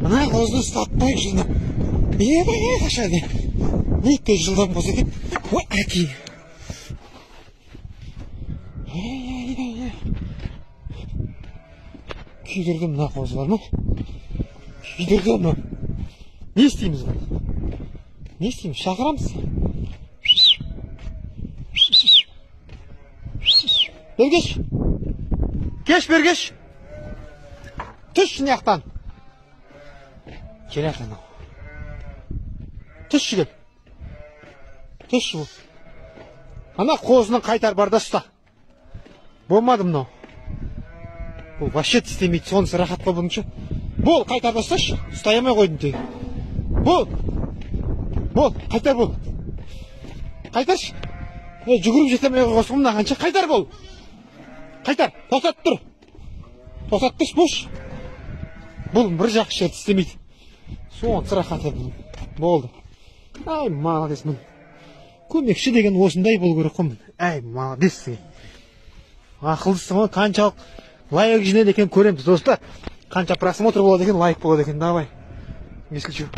Мына қозыны ұстатпай жылдам. Ебай, қашады. Өте жылдам қозы екен. Ой, әке. Күйдірді мына қозы бар ма? Күйдірді мына. Не істейміз бұны? Не істейміз? Шақырамыз. Бергеш. Кеш, бергеш. Түш мына жақтан. Келе анау. Түшші кел. Түшші бұл. Ана қозының қайтар бар да ұста. Болмады мынау. Бұл вообще тістемейді, сонысы рахат қой бұның ше. Бол, қайтар да ұсташы. Ұстай алмай қойдым тегі. Бол. Бол, қайтар бол. Қайтаршы. Жүгіріп жете алмай қойғансың ғой мынаған ше. Қайтар бол. Қайтар, тоқтат тұр. Тоқтат тұршы, бош. Бұл бір жақсы жер тістемейді. Сонысы рахат еді. Болды. Ай, молодец мін. Көмекші деген осындай болу керек қой. Әй, молодец. Ақылдысың ғой, қаншалық лайк жинайды екен көреміз, достар. Қанша просмотр болады екен, лайк болады екен. Давай. Исключу.